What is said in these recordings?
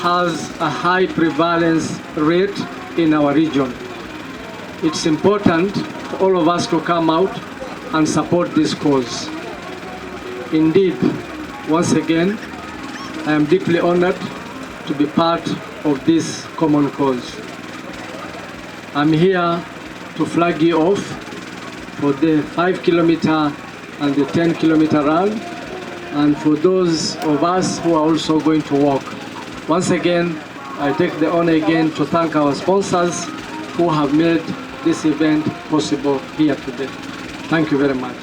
has a high prevalence rate in our region. It's important for all of us to come out and support this cause. Indeed, once again, I am deeply honored to be part of this common cause. I'm here to flag you off for the 5 kilometer and the 10 kilometer run, and for those of us who are also going to walk. Once again, I take the honor again to thank our sponsors who have made this event possible here today. Thank you very much.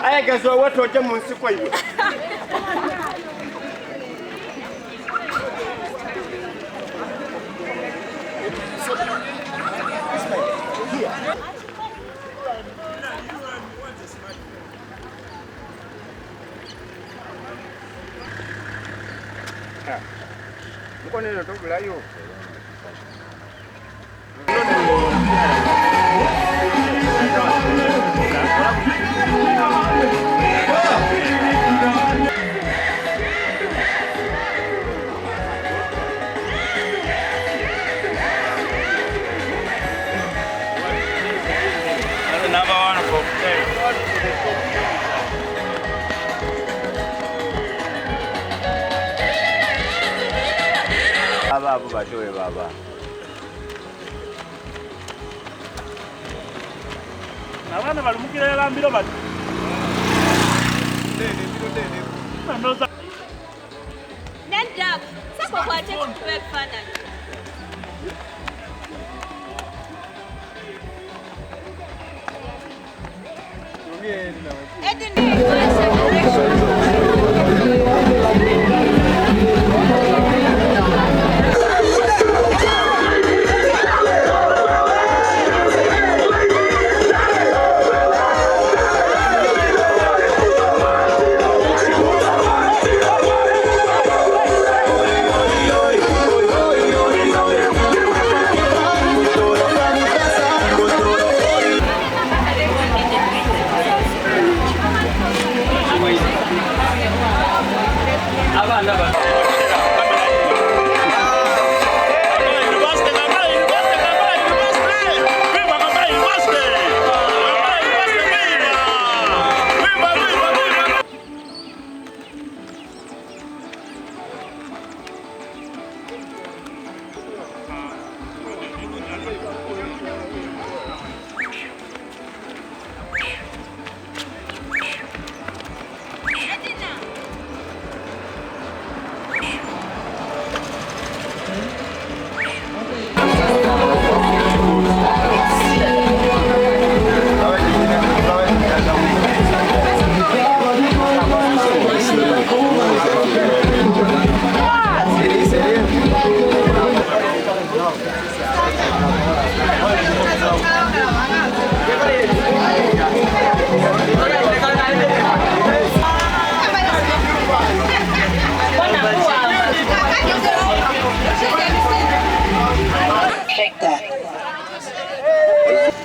Aye gazowa toje mu nsiko iwe. Mukono eno togulayo. Number one for Baba abo bato we baba. Abaana balumukira yalambiro bati. Nedda, sooka okwate tukube ebifaananyi.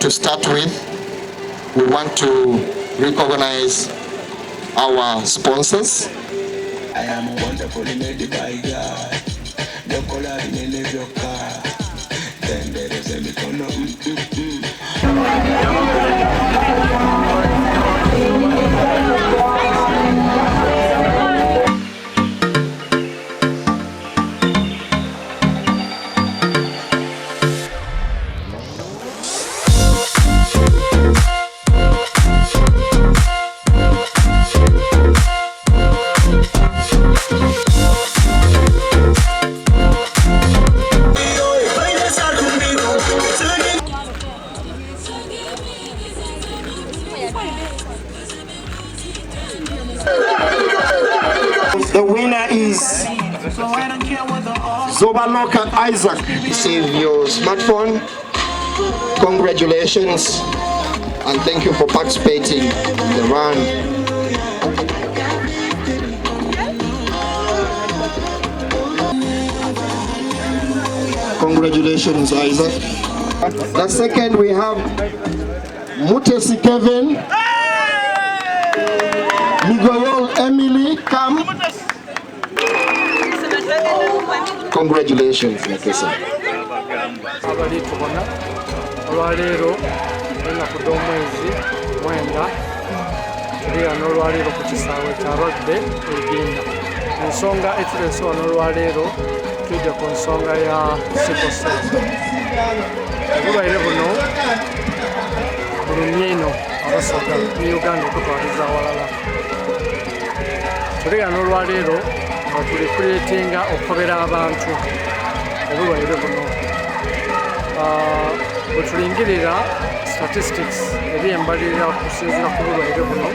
To start with, we want to recognize our sponsors. I am wonderfully made by God. Byokola binene byokka. Tendereza emikono. The winner is Zobaloka Isaac. Receive your smartphone. Congratulations and thank you for participating in the run. Congratulations, Isaac. The second we have Mutesi Kevin, Migoyol Emily, come. Congratulations, Mutesi. Abali tubona olwaleero ennaku dh'omwezi 9, tuli ghano olwaleero ku kisaawe kya rugby e Idinda. Ensonga etuleese ghano olwaleero, twidye ku nsonga ya sickle cell. Obulwaire buno bulumye inho Abasoga ni Uganda okutwaliza aghalala. Tuli ghano olwaleero nga tuli kuletinga okukobera abantu obulwaire buno. Bwetulingirira statistics eri embalirira okusinzira ku bulwaire buno,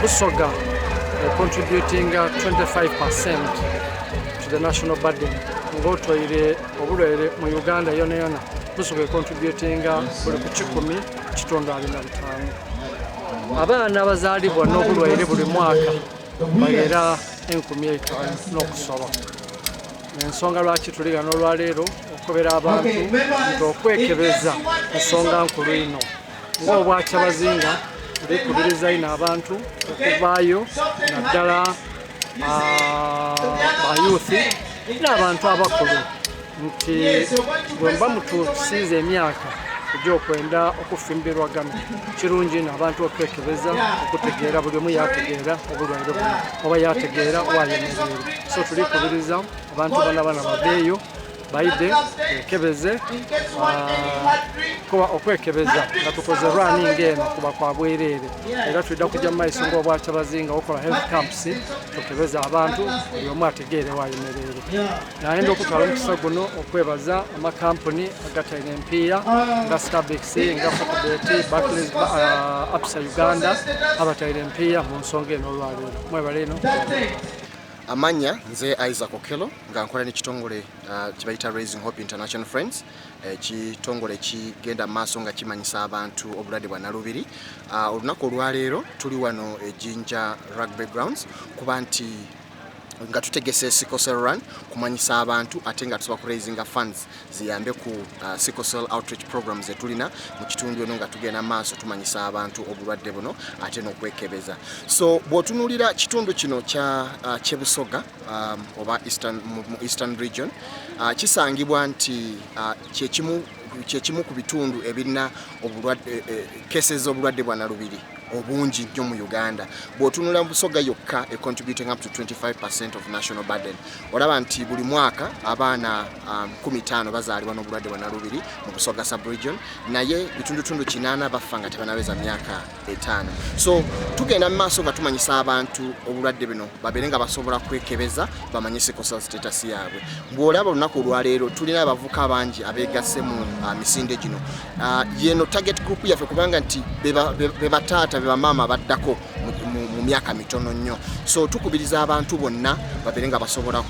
Busoga econtributinga 25% to the national burden. Nga otoire obulwaire mu Uganda yonayona, Busoga econtributinga buli ku 100.25. Abaana abazaalibwa n'obulwaire buli mwaka baghera 5,000 n'okusoba. Ensonga lwaki tuli ghano olwaleero okukobera abantu nti okwekebeza nsonga nkulu inho. Ng'obwakyabazinga tulikubiriza inho abantu okuvaayo, naddala bayuthi n'abantu abakulu, nti bwemuba mutusiiza emyaka egy'okwenda okufimbirwagana, kirungi inho abantu okwekebeza okutegeera buli omu yategeera obulwaire buno oba yategeera wayemereire. So tulikubiriza abantu bonabona baveeyo baide bekebeze, kuba okwekebeza nga tukoze running eno kuba kwa bwerere, era twidha kujja mu maiso ng'obwakyabazinga okukola health camps tukebeze abantu buli omu ategeere wayemereire. Nayenda okutwala omukisa guno okwebaza amakampuni agataine empiiya nga Stabex, nga Fortebet, Barclays, Absa Uganda abataire empiiya mu nsonga eno olwaleero. Mwebale ino. Amanya nze Isaac Okello, nga nkola n'ekitongole kibayita Raising Hope International Friends, ekitongole kigenda maaso nga kimanyisa abantu obulwadde bwa nalubiri. Olunaku olwaleero tuli wano e Jinja Rugby Grounds kuba nti nga tutegese sickle cell run kumanyisa abantu, ate nga tusobola kuraisinga funds ziyambe ku sickle cell outreach programs zetulina mu kitundu eno, nga tugenda maaso tumanyisa abantu obulwadde buno ate n'okwekebeza. So bw'otunuulira kitundu kino kya Kyebusoga oba Eastern, mu Eastern Region, kisangibwa nti kyekimu ku bitundu ebirina obulwadde, cases z'obulwadde bwa nalubiri obungi nnyo mu Uganda. Bw'otunula mu Busoga yokka, e contributing up to 25% of national burden. Olaba nti buli mwaka abaana 15 bazaalibwa n'obulwadde bwa nalubiri mu Busoga subregion, naye bitundutundu 80 bafa nga tebanaweza myaka 5. So tugenda mu maaso nga tumanyisa abantu obulwadde bino, babeere nga basobola kwekebeza bamanye sickle cell status yaabwe. Bw'olaba olunaku olwaleero tulina abavubuka bangi abeegasse mu misinde gino. Yeno target group yaffe, kubanga nti be bataata, be bamaama abaddako mu myaka mitono nnyo. So tukubiriza abantu bonna babeere nga basobola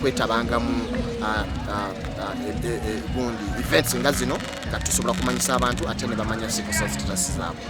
kwetabanga mu gundi events nga zino, nga tusobola kumanyisa abantu ate ne bamanya sickle cell status zaabwe.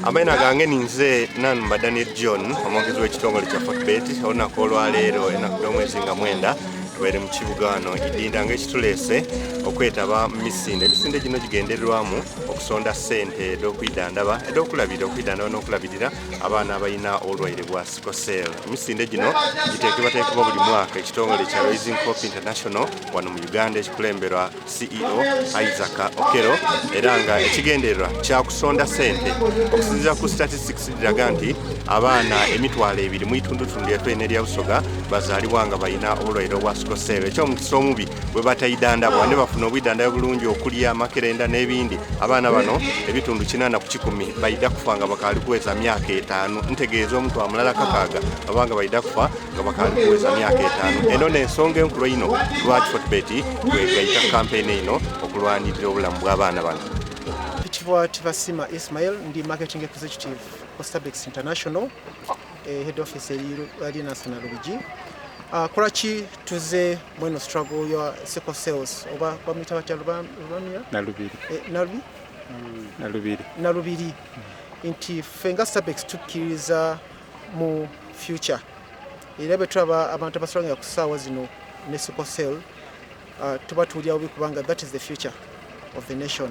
Amazina gange ninze Nanumba Daniel John, omwogezi w'ekitongole kya Fortebet. Olunaku olwaleero, ennaku dh'omwezi nga 9, tubaire mu kibuga wano Idinda ng'ekituleese okwetaba mu misinde. Emisinde gino gigendererwamu okusonda ssente edh'okwidhandhaba, edh'okulabirira, okwidhandhaba n'okulabirira abaana abalina obulwaire bwa sickle cell. Emisinde gino giteekebwateekebwa buli mwaka ekitongole kya Raising Hope International wano mu Uganda, ekikulemberwa CEO Isaac Okello, era nga ekigendererwa kyakusonda ssente. Okusinziira ku statistics, ziraga nti abaana 20,000 mu itundutundu lyaffe eno erya Busoga bazaalibwa nga balina obulwaire obwa sickle cell. Ekyomukisa omubi, bwe batayidandabwa ne bafuna obwidandabwa bulungi, okulya amakerenda n'ebindi, abaana bano ebitundu 80 ku 100 baida kufa nga bakaali kuweza myaka 5. Ntegeeza omutwalo 1 60 abanga baida kufa nga bakaali kuweza myaka 5. Eno n'ensonga enkulu ino lwaki Fortebet twegaita kampeyini eno okulwanirira obulamu bw'abaana bano. Mpitibwa Tibasima Ismail, ndi marketing executive ku Stabex International, head office eri Nansana Lubigi. Kulaki tuze mweno struggle ya sickle cells oba bamuyita batya Lubamira? Nalubiri. Nalubi? Nalubiri. Nalubiri. Nti ffe nga Stabex tukkiriza mu future. Era bwe tulaba abantu abasolanga ku ssaawa zino ne sickle cell tuba tuwulira bubi kubanga that is the future of the nation.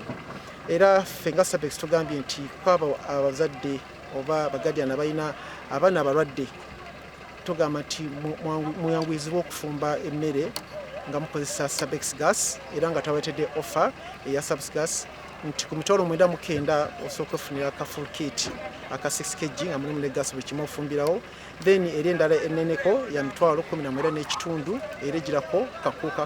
Era ffe nga Stabex tugambye nti kwabo abazadde oba baguardian abalina abaana abalwadde, tugamba nti muyanguyizibwe okufumba emmere nga mukozesa Stabex gas, era nga twabaletedde offer eya Stabex gas nti ku 900 osobola okwefunira ka full kit aka 6 kg nga mulimu ne gas, buli kimu ofumbirawo. Then eri endala enneneko ya 195, era egirako kakuuka.